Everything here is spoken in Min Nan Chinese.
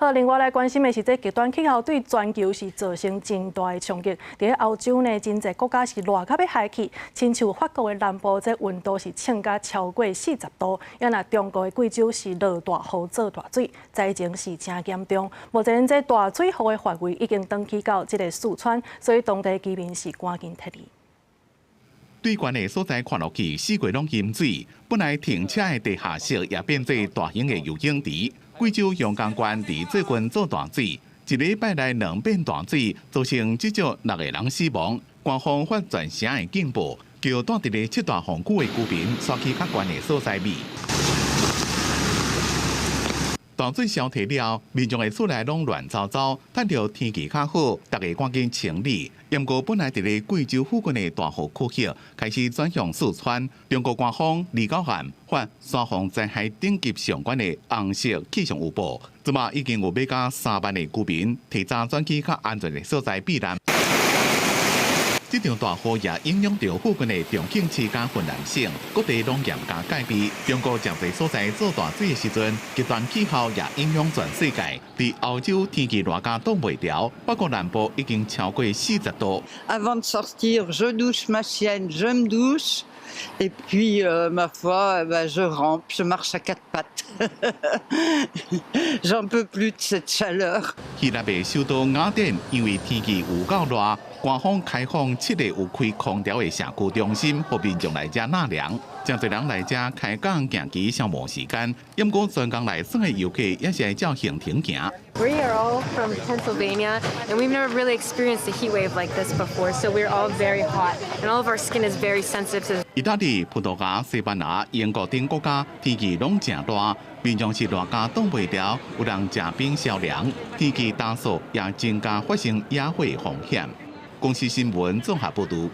好，另外來關心的是，這極端氣候對全球是造成真大的衝擊。佇咧歐洲呢，真濟國家是熱甲欲害去，親像法國的南部，這溫度是衝甲超過40度。啊若中國的貴州是落大雨做大水，災情是誠嚴重。目前這大水雨的範圍已經轉去到這个四川，所以當地居民是趕緊撤離。對懸的所在看落去，四界攏淹水，本來停車的地下室也變做大型的游泳池。貴州陽江縣佇最近做大水，一禮拜內兩遍大水，造成至少六個人死亡。官方發全城的警報，叫蹛佇咧七大風區的居民徙去較懸的所在避。大水消退了，民眾的厝內攏亂糟糟，趁著天氣較好，逐家趕緊清理。毋過本來佇咧貴州附近的大雨區域，開始轉向四川。中國官方29號發山洪災害等級上懸的紅色氣象預報，這馬已經有欲到3萬的居民提早轉去較安全的所在避難。這場大雨也影響著附近的重慶市佮雲南省，各地攏嚴加戒備。中國誠濟所在做大水的時陣，極端氣候也影響全世界。佇歐洲天氣熱甲擋袂牢，法國南部已經超過40度。 Avant de sortir, je douche ma chienne, je me douche, et puis ma foi, ben, je rampe, je marche à quatre pattes. J'en peux plus de cette chaleur. 希臘的首都雅典，因為天氣有夠熱，官方開放七个有開空調的社區中心，予民眾來遮納涼。誠濟人來遮開講行棋消磨時間。毋過專工來耍的遊客也是愛照行程行。 We are all from Pennsylvania, and we've never really experienced a heat wave like this before, so we're all very hot, and all of our skin is very sensitive to. 意大利、葡萄牙、西班牙、英國等國家天氣攏誠熱，民眾是熱甲擋袂牢，有人食冰消涼。天氣乾燥也增加發生野火風險。公視新聞綜合報導。